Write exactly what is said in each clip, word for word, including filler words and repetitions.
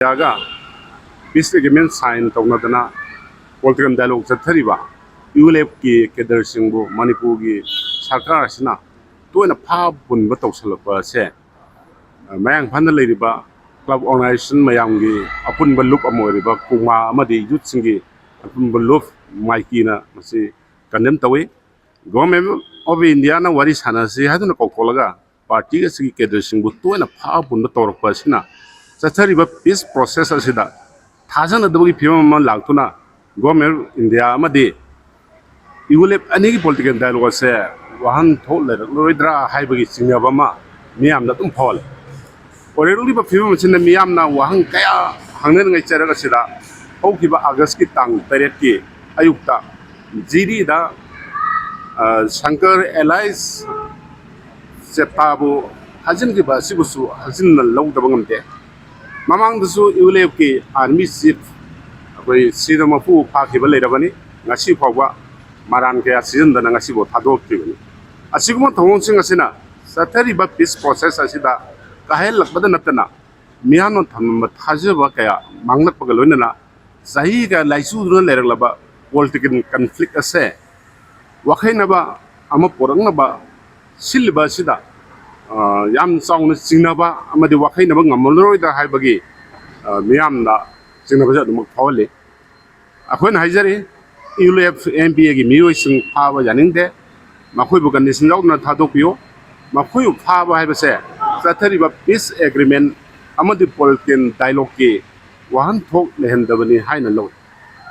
ꯏꯟꯗꯤꯌꯥꯒ peace agreement sign ꯇꯧꯅꯗꯅ political dialogue ꯆꯠꯊꯔꯤꯕ U L ꯑꯦꯐꯀꯤ cadreꯁꯤꯡꯕꯨ ꯃꯅꯤꯄꯨꯔꯒꯤ ꯁꯔꯀꯥꯔ ꯑꯁꯤꯅ ꯇꯣꯏꯅ ꯐꯥ ꯄꯨꯟꯕ ꯇꯧꯁꯜꯂꯛꯄ ꯑꯁꯦ, ꯃꯌꯥꯡ ꯏꯝꯐꯥꯜꯗ ꯂꯩꯔꯤꯕ club organisation ꯃꯌꯥꯝꯒꯤ ꯑꯄꯨꯟꯕ ꯂꯨꯞ ꯑꯃ ꯑꯣꯏꯔꯤꯕ ꯀꯨꯡꯃꯥ ꯑꯃꯗꯤ youthꯁꯤꯡꯒꯤ ꯑꯄꯨꯟꯕ ꯂꯨꯞ ꯃꯥꯏꯀꯤꯅ ꯃꯁꯤ condemn ꯇꯧꯏ꯫ Government of Indiaꯅ ꯋꯥꯔꯤ ꯁꯥꯟꯅꯁꯤ ꯍꯥꯏꯗꯨꯅ ꯀꯧꯊꯣꯛꯂꯒ party ꯑꯁꯤꯒꯤ cadreꯁꯤꯡꯕꯨ ꯇꯣꯏꯅ ꯐꯥ ꯄꯨꯟꯕ ꯇꯧꯔꯛꯄ ꯑꯁꯤꯅ ꯆꯠꯊꯔꯤꯕ peace process ꯑꯁꯤꯗ ꯊꯥꯖꯅꯗꯕꯒꯤ ꯐꯤꯕꯝ ꯑꯃ ꯂꯥꯛꯇꯨꯅ Government of India ꯑꯃꯗꯤ ꯌꯨ ꯑꯦꯜ ꯑꯦꯐ ꯑꯅꯤꯒꯤ political dialogue ꯑꯁꯦ ꯋꯥꯍꯟꯊꯣꯛ ꯂꯩꯔꯛꯂꯔꯣꯏꯗ꯭ꯔꯥ ꯍꯥꯏꯕꯒꯤ ꯆꯤꯡꯅꯕ ꯑꯃ ꯃꯤꯌꯥꯝꯗ ꯑꯗꯨꯝ ꯐꯥꯎꯍꯜꯂꯦ꯫ ꯑꯣꯏꯔꯛꯂꯤꯕ ꯐꯤꯕꯝ ꯑꯁꯤꯅ ꯃꯤꯌꯥꯝꯅ ꯋꯥꯍꯪ ꯀꯌꯥ ꯍꯪꯅꯔꯤꯉꯩ ꯆꯔꯛ ꯑꯁꯤꯗ ꯍꯧꯈꯤꯕ Augustꯀꯤ ꯇꯥꯡ ꯇꯔꯦꯠꯀꯤ ꯑꯌꯨꯛꯇ ꯖꯤꯔꯤꯗ, ꯑ, ꯁꯪꯀꯔ alias ꯆꯦꯞꯇꯥꯕꯨ ꯍꯥꯠꯆꯤꯟꯈꯤꯕ ꯑꯁꯤꯕꯨꯁꯨ ꯍꯛꯆꯤꯟꯅ ꯂꯧꯗꯕ ꯉꯝꯗꯦ꯫ ꯃꯃꯥꯡꯗꯁꯨ ꯌꯨ ꯑꯦꯜ ꯑꯦꯐꯀꯤ army chief ꯑꯩꯈꯣꯏ ꯁꯤꯗ ꯃꯄꯨ ꯐꯥꯈꯤꯕ ꯂꯩꯔꯕꯅꯤ꯫ ꯉꯁꯤ ꯐꯥꯎꯕ ꯃꯔꯥꯟ ꯀꯌꯥ ꯁꯤꯖꯤꯟꯗꯅ ꯉꯁꯤꯐꯥꯎ ꯊꯥꯗꯣꯛꯇ꯭ꯔꯤꯕꯅꯤ꯫ ꯑꯁꯤꯒꯨꯝꯕ ꯊꯧꯑꯣꯡꯁꯤꯡ ꯑꯁꯤꯅ ꯆꯠꯊꯔꯤꯕ peace process ꯑꯁꯤꯗ ꯀꯥꯏꯍꯜꯂꯛꯄꯗ ꯅꯠꯇꯅ ꯃꯤꯌꯥꯝꯅ ꯊꯝꯂꯝꯕ ꯊꯥꯖꯕ ꯀꯌꯥ ꯃꯥꯡꯂꯛꯄꯒ ꯂꯣꯏꯅꯅ ꯆꯍꯤ ꯀꯌꯥ ꯂꯥꯏꯆꯨꯗꯨꯅ ꯂꯩꯔꯛꯂꯕ political conflict ꯑꯁꯦ ꯋꯥꯈꯩꯅꯕ ꯑꯃ ꯄꯨꯔꯛꯅꯕ ꯁꯤꯜꯂꯤꯕ ꯑꯁꯤꯗ, ꯑ, ꯌꯥꯝ ꯆꯥꯎꯅ ꯆꯤꯡꯅꯕ ꯑꯃꯗꯤ ꯋꯥꯈꯩꯅꯕ ꯉꯝꯃꯔꯣꯏꯗ꯭ꯔꯥ ꯍꯥꯏꯕꯒꯤ, ꯑ, ꯃꯤꯌꯥꯝꯗ ꯆꯤꯡꯅꯕꯁꯦ ꯑꯗꯨꯃꯛ ꯐꯥꯎꯍꯜꯂꯤ꯫ ꯑꯩꯈꯣꯏꯅ ꯍꯥꯏꯖꯔꯤ, U L F M P ꯑꯦꯒꯤ ꯃꯤꯑꯣꯏꯁꯤꯡ ꯐꯥꯕ ꯌꯥꯅꯤꯡꯗꯦ, ꯃꯈꯣꯏꯕꯨ condition ꯌꯥꯎꯗꯅ ꯊꯥꯗꯣꯛꯄꯤꯌꯨ꯫ ꯃꯈꯣꯏꯕꯨ ꯐꯥꯕ ꯍꯥꯏꯕꯁꯦ ꯆꯠꯊꯔꯤꯕ peace agreement ꯑꯃꯗꯤ political dialogueꯀꯤ ꯋꯥꯍꯟꯊꯣꯛ ꯂꯩꯍꯟꯗꯕꯅꯤ ꯍꯥꯏꯅ ꯂꯧꯏ꯫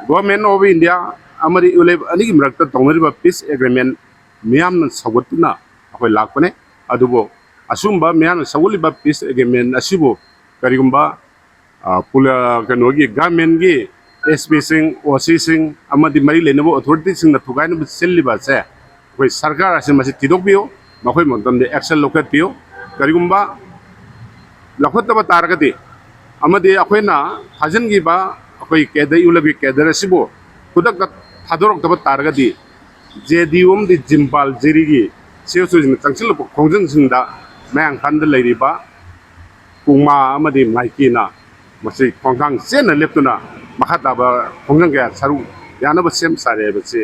Government of India ꯑꯃꯗꯤ ꯌꯨ ꯑꯦꯜ ꯑꯦꯐ ꯑꯅꯤꯒꯤ ꯃꯔꯛꯇ ꯇꯧꯅꯔꯤꯕ peace agreement ꯃꯤꯌꯥꯝꯅ ꯁꯧꯒꯠꯇꯨꯅ ꯑꯩꯈꯣꯏ ꯂꯥꯛꯄꯅꯦ꯫ ꯑꯗꯨꯕꯨ ꯑꯁꯨꯝꯕ ꯃꯤꯌꯥꯝꯅ ꯁꯧꯒꯠꯂꯤꯕ peace agreement ꯑꯁꯤꯕꯨ ꯀꯔꯤꯒꯨꯝꯕ, ꯑ, ꯄꯨꯂ-, ꯀꯩꯅꯣꯒꯤ governmentꯀꯤ ꯑꯦꯁ ꯄꯤꯁꯤꯡ, ꯑꯣ ꯁꯤꯁꯤꯡ ꯑꯃꯗꯤ ꯃꯔꯤ ꯂꯩꯅꯕ authorityꯁꯤꯡꯅ ꯊꯨꯒꯥꯏꯅꯕ ꯁꯤꯜꯂꯤꯕ ꯑꯁꯦ ꯑꯩꯈꯣꯏ ꯁꯔꯀꯥꯔ ꯑꯁꯤ ꯃꯁꯤ ꯊꯤꯗꯣꯛꯄꯤꯌꯨ꯫ ꯃꯈꯣꯏ ꯃꯇꯝꯗ action ꯂꯧꯈꯠꯄꯤꯌꯨ꯫ ꯀꯔꯤꯒꯨꯝꯕ ꯂꯧꯈꯠꯇꯕ ꯇꯥꯔꯒꯗꯤ ꯑꯃꯗꯤ ꯑꯩꯈꯣꯏꯅ ꯊꯥꯖꯤꯟꯈꯤꯕ ꯑꯩꯈꯣꯏ cadre, ꯌꯨ ꯑꯦꯜ ꯑꯦꯐꯀꯤ cadre ꯑꯁꯤꯕꯨ ꯈꯨꯗꯛꯇ ꯊꯥꯗꯣꯔꯛꯇꯕ ꯇꯥꯔꯒꯗꯤ ꯖꯦ ꯗꯤ ꯌꯨ ꯑꯃꯗꯤ ꯖꯤꯝꯕꯥꯜ ꯖꯤꯔꯤꯒꯤ ꯁꯤ ꯑꯦꯁ ꯑꯣꯁꯤꯡꯅ ꯆꯪꯁꯤꯜꯂꯛꯄ ꯈꯣꯡꯖꯪꯁꯤꯡꯗ ꯃꯌꯥꯡ ꯏꯝꯐꯥꯜꯗ ꯂꯩꯔꯤꯕ ꯀꯨꯡꯃꯥ ꯑꯃꯗꯤ ꯃꯥꯏꯀꯤꯅ ꯃꯁꯤ ꯈꯣꯡꯊꯥꯡ ꯆꯦꯠꯅ ꯂꯦꯞꯇꯨꯅ ꯃꯈꯥ ꯇꯥꯕ ꯈꯣꯡꯖꯪ ꯀꯌꯥ ꯁꯔꯨꯛ ꯌꯥꯅꯕ ꯁꯦꯝ ꯁꯥꯔꯦ ꯍꯥꯏꯕꯁꯤ